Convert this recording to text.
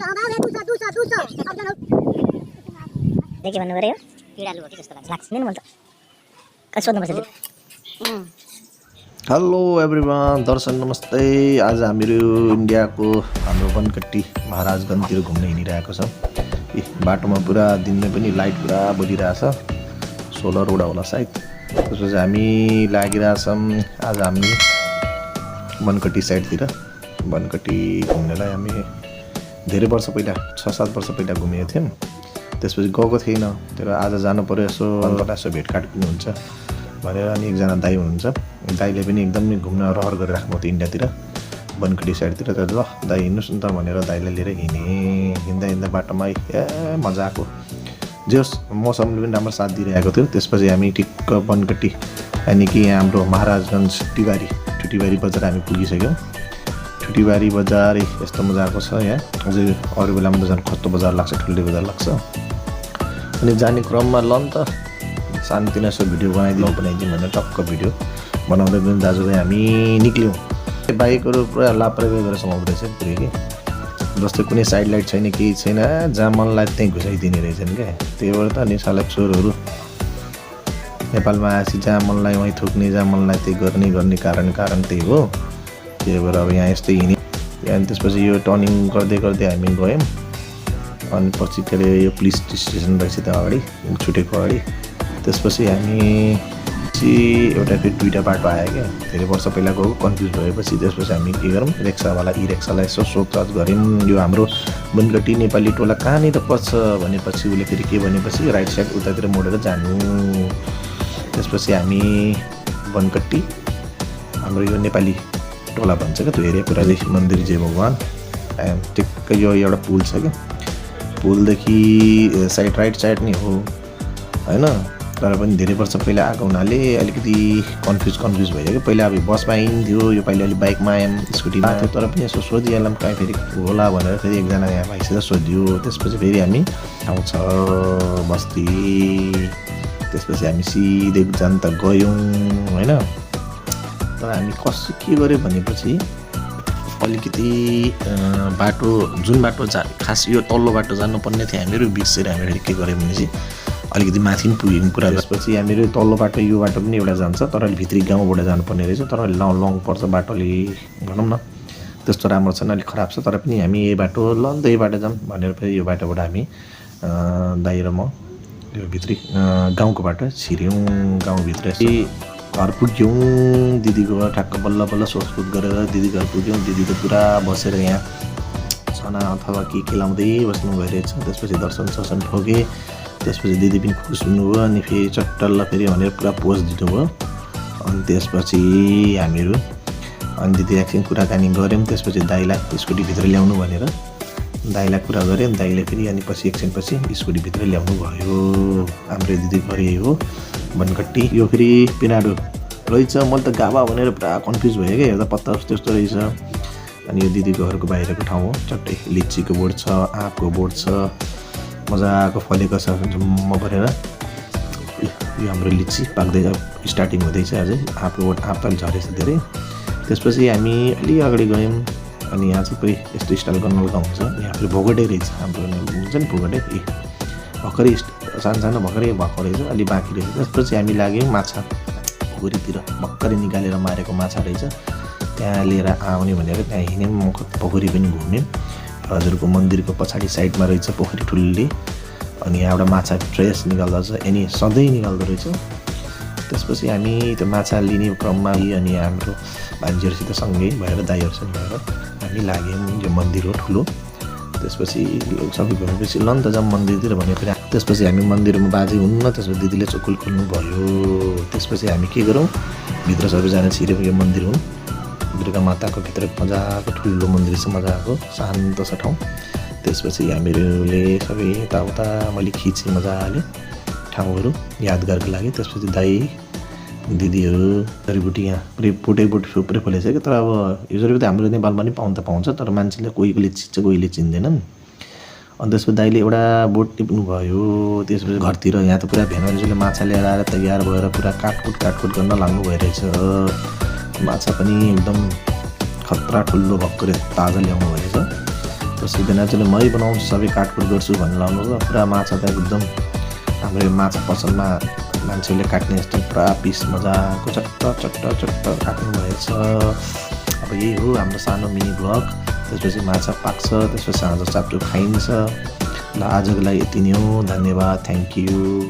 देखि भन्नु पर्यो किडालु हो कि जस्तो लाग्छ नि मलाई त सोध्नुपर्छ। हेलो एभ्रिवान, दर्शन नमस्ते। आज हामीहरू इन्डियाको हाम्रो वनकट्टी महाराजगञ्जतिर घुम्न हिँडिरहेको छ। बाटोमा पुरा दिनमै पनि लाइट पुरा बलिरहेछ, सोलर रोड होला सायद। त्यसपछि हामी लागिरहेछौँ आज हामी वनकट्टी साइडतिर। वनकट्टी घुम्नलाई हामी धेरै वर्ष पहिला 6-7 वर्ष पहिला घुमेको थियौँ। त्यसपछि गएको थिएन, तर आज जानु पर्यो, यसो यसो भेटघाट पनि हुन्छ भनेर। अनि एकजना दाइ हुनुहुन्छ, दाइले पनि एकदमै घुम्न रहर गरिराख्नु थियो इन्डियातिर, वनकट्टी साइडतिर। त ल दाइ हिँड्नुहोस् न त भनेर दाइलाई लिएर हिँड्दा हिँड्दा बाटोमा मजा आएको। जे होस् मौसमले पनि राम्रो साथ दिइरहेको थियो। त्यसपछि हामी ठिक्क वनकट्टी यानि कि यहाँ हाम्रो महाराजगञ्ज ठुटीबारी बजार हामी पुगिसक्यौँ। ठुटीबारी बजार यस्तो मजाको छ यहाँ। अझै अरू बेलामा त झन् खत्तो बजार लाग्छ, ठुलो बजार लाग्छ। अनि जाने क्रममा ल नि त शान्तिले यसो भिडियो बनाइदिउँ भनेर टक्क भिडियो बनाउँदै पनि दाजुभाइ हामी निक्ल्यौँ। बाइकहरू पुरा लापरवाही गरेर समाउँदो रहेछ पुरै कि, जस्तै कुनै साइड लाइट छैन, केही छैन, जहाँ मन लाग्यो त्यहीँ घुसाइदिने रहेछन् क्या। त्यही भएर त अनि साला चोरहरू नेपालमा आएपछि जहाँ मन लाग्यो वहीँ थुक्ने, जहाँ मन लाग्यो त्यही गर्ने कारण त्यही हो। त्यही भएर अब यहाँ यस्तै हिँड्यो। अनि त्यसपछि यो टर्निङ गर्दै हामी गयौँ। अनि पछि के अरे यो पुलिस स्टेसन रहेछ त्यहाँ अगाडि, छुटेको अगाडि। त्यसपछि हामी एउटा फेरि दुईवटा बाटो आयो क्या, धेरै वर्ष पहिला गएको, कन्फ्युज भएपछि त्यसपछि हामी के गरौँ, रिक्सावाला रिक्सालाई यसो सोधताछ गऱ्यौँ। यो हाम्रो वनकट्टी नेपाली टोला कहाँनिर पर्छ भनेपछि उसले फेरि के भनेपछि राइट साइड उतातिर मोडेर जानु। त्यसपछि हामी वनकट्टी हाम्रो यो नेपाली टोला भन्छ क्या, त्यो एरिया पुरादेखि मन्दिर जय भगवान् ठिक्कै यो एउटा पुल छ क्या, पुलदेखि साइड राइट साइड नै हो होइन। तर पनि धेरै वर्ष पहिला आएको हुनाले अलिकति कन्फ्युज भयो कि। पहिला अब बसमा हिँड्थ्यो, यो पालि अलिक बाइकमा आयौँ, स्कुटीमा थियो। तर पनि यसो सोधिहालौँ कहीँ फेरि होला भनेर फेरि एकजना यहाँ भाइसित सोधियो। त्यसपछि फेरि हामी आउँछ बस्ती। त्यसपछि हामी सिधै जान त गयौँ होइन। तर हामी के गर्यो भनेपछि अलिकति बाटो जुन बाटो खास यो तल्लो बाटो जानुपर्ने थियो हामीहरू बिर्सेर हामीहरू के गर्यौँ भनेपछि अलिकति माथि पनि पुग्यौँ पुरा। त्यसपछि हामीहरू तल्लो बाटो यो बाटो पनि एउटा जान्छ, तर अलिक भित्री गाउँबाट जानुपर्ने रहेछ। तर लङ पर्छ बाटोले भनौँ न, त्यस्तो राम्रो छैन, अलिक खराब छ। तर पनि हामी यही बाटो ल नि त यही बाटो जाऊँ भनेर फेरि यो बाटोबाट हामी दाइ र म यो भित्री गाउँको बाटो छिर्यौँ। गाउँभित्र घर पुग्यौँ, दिदीको घर ठ्याक्क बल्ल सोधपुछ गरेर दिदी घर पुग्यौँ। दिदी त पुरा बसेर यहाँ छना अथवा के खेलाउँदै बस्नु भइरहेछ। त्यसपछि दर्शन ठोके। त्यसपछि दिदी पनि खुस हुनुभयो। अनि फेरि चट्टल्ल फेरि भनेर पुरा पोज दिनुभयो। अनि त्यसपछि हामीहरू अनि दिदी एकछिन कुराकानी गऱ्यौँ। त्यसपछि दाइलाई स्कुटीभित्र ल्याउनु भनेर दाइलाई कुरा गऱ्यौँ। दाइले फेरि अनि पछि एकछिनपछि स्कुटीभित्र ल्याउनु भयो। हाम्रो दिदी घर यही हो वनकट्टी। यो फेरि पिनाडो रहेछ। मैले त गाभा भनेर पुरा कन्फ्युज भयो क्या, हेर्दा पत्ता त्यस्तो रहेछ। अनि यो दिदीको घरको बाहिरको ठाउँ हो, चट्टै लिचीको बोट छ, आँपको बोट छ, मजाको फलेको छ झुम्म परेर। यो हाम्रो लिची पाक्दै स्टार्टिङ हुँदैछ अझै। आँपको बोट आँप त झरेछ धेरै। त्यसपछि हामी अलि अगाडि गयौँ। अनि यहाँ चाहिँ कोही यस्तो स्टाइलको नल्का हुन्छ, यहाँ फेरि भोगटे रहेछ हाम्रो हुन्छ नि भोगटे, भर्खरै सानो भर्खरै भएको रहेछ, अलि बाँकी रहेछ। त्यसपछि हामी लाग्यौँ माछा पोखरीतिर, भर्खरै निकालेर मारेको माछा रहेछ, त्यहाँ लिएर आउने भनेर त्यहाँ हिँड्यौँ। पोखरी पनि घुम्यौँ। हजुरको मन्दिरको पछाडि साइडमा रहेछ पोखरी ठुल्ली। अनि यहाँ एउटा माछा फ्रेस निकाल्दो रहेछ, यनी सधैँ निकाल्दो रहेछ। त्यसपछि हामी त्यो माछा लिने क्रममा अनि हाम्रो भान्जीहरूसित सँगै भएर दाइहरूसँग भएर हामी लाग्यौँ। यो मन्दिर हो ठुलो। त्यसपछि सबै घुमेपछि ल नि त जाऊँ मन्दिरतिर भनेर फेरि त्यसपछि हामी मन्दिरमा बाजे हुन्न। त्यसपछि दिदीले चोकुल खोल्नु भयो। त्यसपछि हामी के गरौँ, भित्र सबैजना छिर्यौँ। यो मन्दिर हुन्, दुर्गा माताको भित्र मजाको ठुलो मन्दिर छ, मजाको शान्त छ ठाउँ। त्यसपछि हामीहरूले सबै यताउता मैले खिचेँ मजाले ठाउँहरू यादगारको लागि। त्यसपछि दाइ दिदीहरू जडीबुटी यहाँ पुरै फलेछ क्या। तर अब यो जडीबुटी हाम्रो नेपालमा पनि पाउँछ, तर मान्छेले कोहीले चिन्छ कोहीले चिन्दैनन्। अनि त्यसपछि दाइले एउटा बोट टिप्नु भयो। त्यसपछि घरतिर यहाँ त पुरा भेनाजूले माछा ल्याएर आएर तयार भएर पुरा काटकुट गर्न लाग्नु भइरहेछ। माछा पनि एकदम खतरा ठुलो भर्खरै ताजा ल्याउनु भएछ। सिद्धनाथ चाहिँ मै बनाउँछु सबै काटकुट गर्छु भनेर लाउनु र पुरा माछा त एकदम हाम्रो यो माछा पसलमा मान्छेले काट्ने जस्तो पुरा पिस मजाको चट्ट चट्ट चट्ट काट्नु भएछ। अब यही हो हाम्रो सानो मिनी ब्लग। त्यसपछि माछा पाक्छ, त्यसपछि साँझ चाप्टो खाइन्छ। ल आजको लागि यति नै हो, धन्यवाद, थ्याङ्क यू।